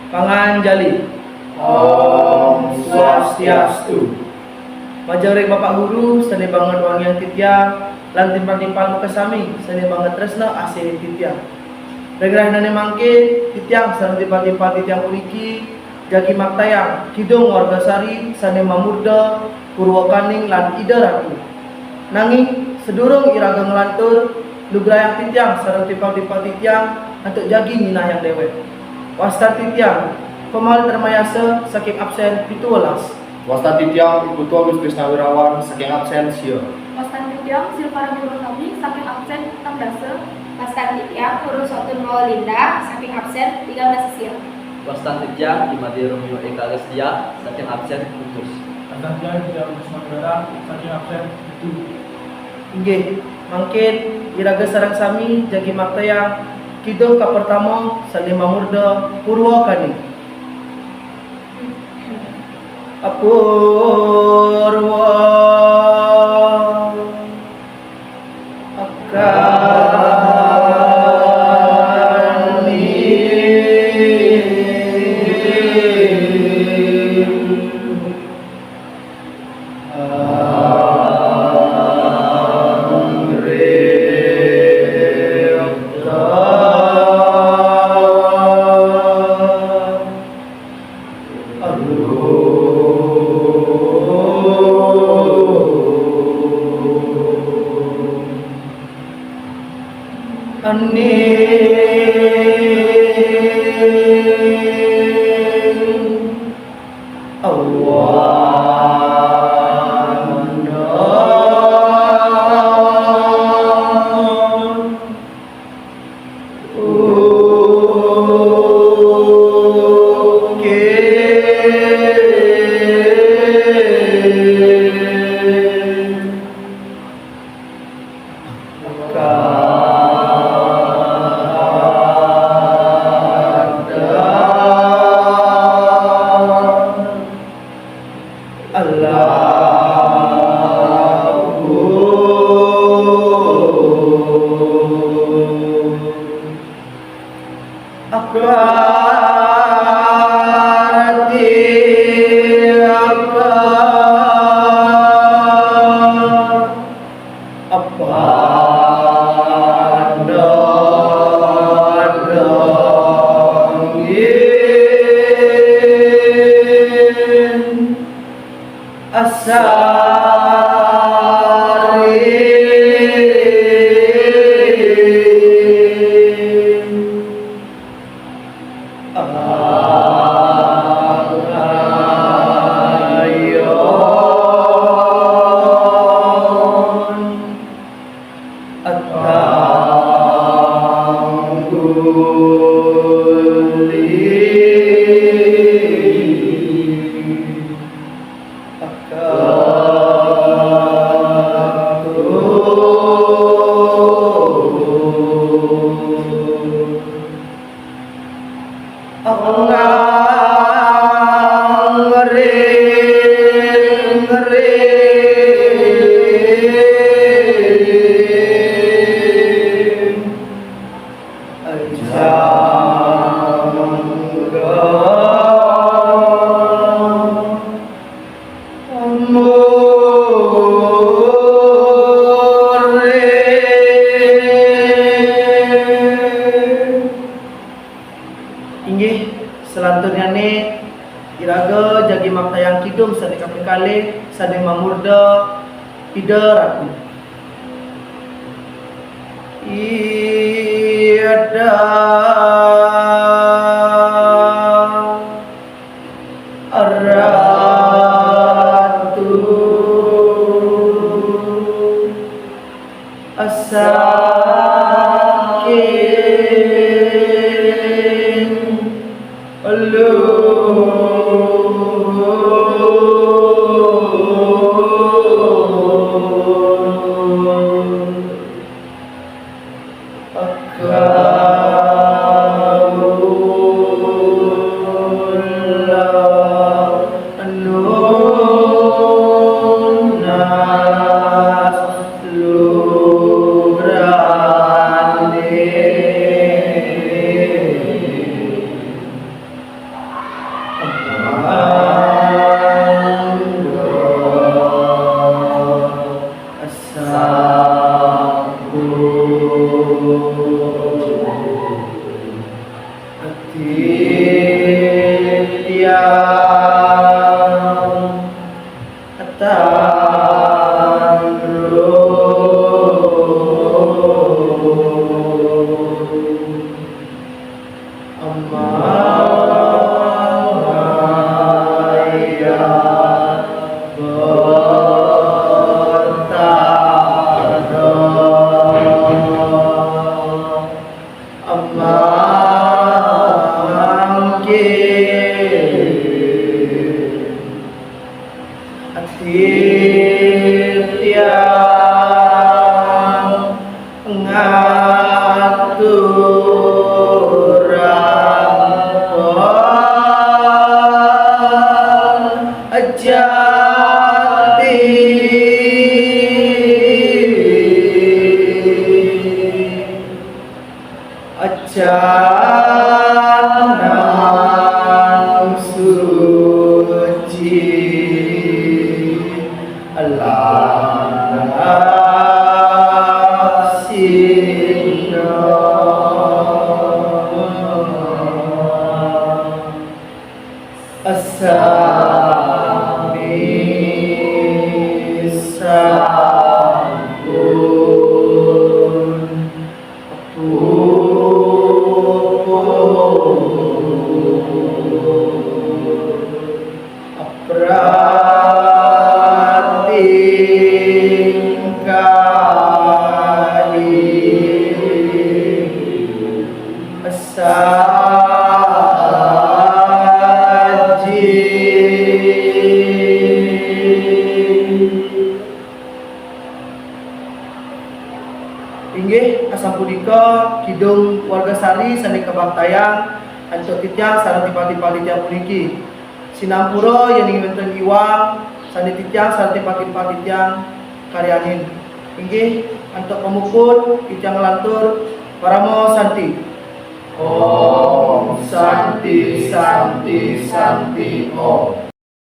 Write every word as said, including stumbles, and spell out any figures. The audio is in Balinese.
Panganjali. Om Swastiastu. Majeng ring Bapak Guru, sané banget wangiang titiang, lan timpal-timpal makasami, sané banget tresna asih titiang. Ring rahinané mangkin, titiang sareng timpal-timpal titiang puniki, jagi maktayang Kidung Wargasari sané mamurda Purwakaning lan Ida Ratu. Nanging, sadurung iraga nglantur, lugrayang titiang sareng timpal-timpal titiang antuk jagi nyinahang déwék. Wastan titiang, Komal Termayasa saking absén pitu welas. Wastan titiang, I Putu Agus Krisna Wirawan saking absén sia. Wastan titiang, Silvara Bima Kami saking absén enam dasa. Wastan titiang, Purwosatun Mawalinda saking absén tiga belas sia. Wastan titiang, I Madé Romeo Eka Lestia saking absén tutus. Wastan titiang, Ida Kusuma Negara saking absén tutus. Inggih, mangkin iraga sareng sami jagi maktayang Kidung kapertama sané mamurda Purwakaning. Apurwa Akani. Aning. Asari. Ayon. Atangguli. Inggih, salanturnyané iraga jagi maktayang kidung sané kaping kalih, sané mamurda Ida Ratu. Ida Ratu saking luhur. Kula nunas lugrane. Tiang Tandro Amaya Betara Amangke Ati tiang ngaturang pejati. Acan nang suci lasina. Sami sampun puput pratingkai saji. Inggih, asapunika kidung warga sari sane kabaktayang antuk titiang sareng timpal-timpal titiang puniki. Sinampura yen wenten iwang sane titiang sareng timpal-timpal titiang karyanin. Inggih, antuk pamuput titiang nglantur Parama Santi. Om Santi, Santi, Santi, Om.